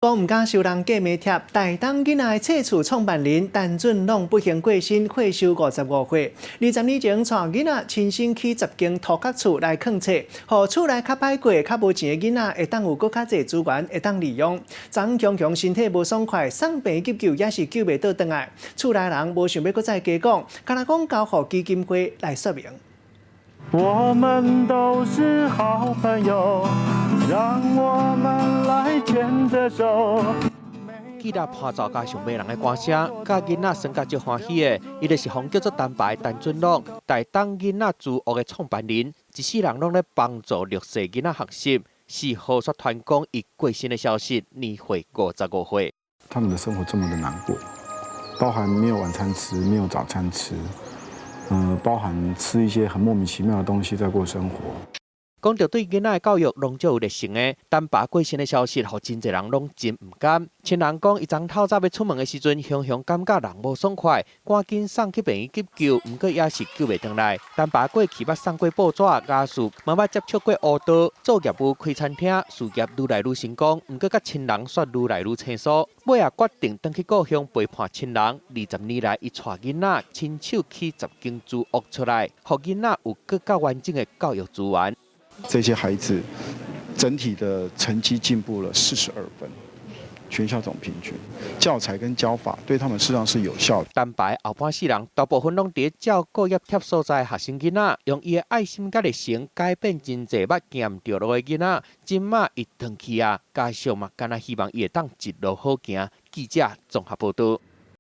講毋敢收人過暝帖，台東囡仔冊厝創辦人陳俊朗不幸過身，歲壽55歲。20年前，帶囡仔親身起10間塗埆厝來囥冊，予厝內較歹過、較無錢的囡仔會當有閣較濟資源會當利用。昨昏雄雄身體無爽快，送病急救也是救袂倒轉來。厝內人無想欲閣再加講，干焦講交予基金會來說明。我們都是好朋友，讓我們來牽著手。記錄伴奏加上迷人的歌聲，佮囡仔耍甲足歡喜的，伊就是予人叫做陳爸陳俊朗，台東囡仔書屋的創辦人，一世人攏咧幫助弱勢囡仔學習。4號煞傳講伊過身的消息，年歲55歲。他們的生活這麼的難過，包含沒有晚餐吃，沒有早餐吃。包含吃一些很莫名其妙的東西在過生活。講到對囡仔的教育，攏足有熱誠的。陳爸過身的消息，予真濟人攏真毋甘。親人講，伊昨透早欲出門的時陣，雄雄感覺人無爽快，趕緊送去病院急救，毋過也是救袂轉來。陳爸過去捌送過報紙、家事，嘛捌接觸過烏刀，做業務開餐廳，事業愈來愈成功，毋過佮親人煞愈來愈生疏。尾仔決定轉去故鄉陪伴親人。20年來，伊帶囡仔親手起10間書屋出來，予囡仔有閣較完整的教育資源。這些孩子整體的成績進步了42分，全校總平均。教材跟教法對他們實際上是有效的。陳爸後半世人大部分攏佇照顧業貼所在學生囡仔，用伊的愛心佮熱誠改變真濟捌行毋著路的囡仔。這馬伊轉去啊，家屬嘛敢若希望伊會當一路好行。記者綜合報導。